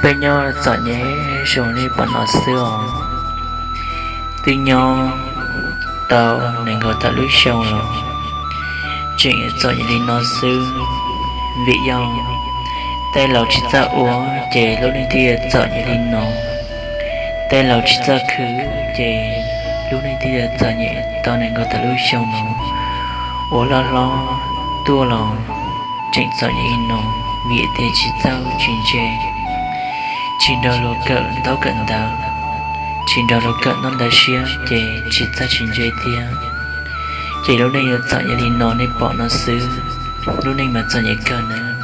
Peb nyob txom nyem zoo li pom no xwb os. Twb nyob tau nees nkaum tawm lub xyoo los tseem txom nyem li no xwb. Vim yog tej laus tsis txawj ua ces lub neej thiaj txom nyem li no. Tej laus tsis txawj khwv ces lub neej thiaj txom nyem tau nees nkaum tawm lub xyoo no. Uas loj hlob tuaj los tseem txom nyem li no, vim tias tsis txawj tsis ntse, tsis nrog luag kawm ntaub kawm ntawv, tsis nrog luag kawm ntaub ntawv siab ces tsis txawj tsis ntse thiab. Ces lub neej yuav txom nyem li no nej pom no xwb. Lub neej mas txom nyem kawg nawb.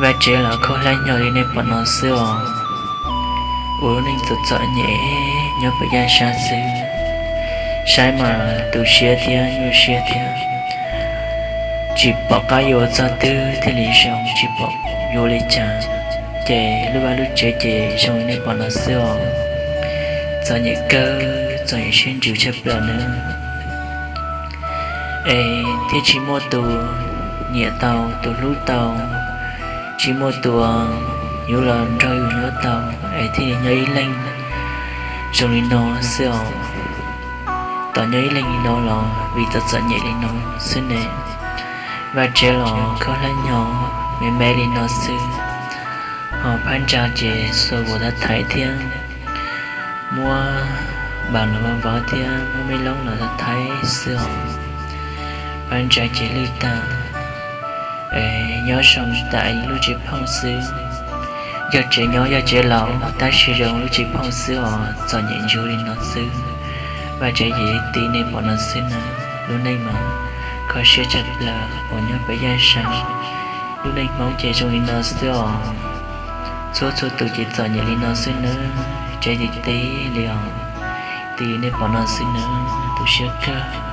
Vaj tsev los khaub hlab nyo li nej pom no xwb os. Ua lub neej txom txom nyem nyob pem yaj sab xwb. Saib mas tu siab thiab nyuaj siab thiab, tsis pom qab yuav ua txog twg thiaj li zoo, tsis pom yuav ua li cas. Ces lub vaj lub tsev ces zoo li nej pom no xwb os. Txom nyem kawg, txom nyem siab ntsws tshaj plaws nawb. Es thiaj tsis muaj tus nyiam tau, tus hlub tau, tsis muaj tus yuav los nrog yus nyob tau, es thiaj li nyob ib leeg zoo li no xwb os. Tos nyob ib leeg li no los vim txom txom nyem li no xwb ne. Vaj tsev los khaub hlab nyo me me li no xwb, ho phab ntsa ces xuas vus thav thaiv thiab, muab npas los vov vov thiab muab me loob los thav thaiv xwb os. Phab ntsa ces lwj tag, es nyob zoo tam lub tsev phooj xwb. Yog tsev nyob yog tsev laus tab sis zoo lub tsev phooj xwb os, txom nyem ntsuav li no xwb. Vaj tsev ces ti nej pom no xwb na. Lub neej mas kho siab tshaj plaws uas nyob pem yaj sab. Lub neej Hmoob ces zoo li no xwb os. Txhua txhua tus ces txom nyem li no xwb nawb. Tsev ti ti li os, ti li nej pom no xwb nawb, tu siab kawg.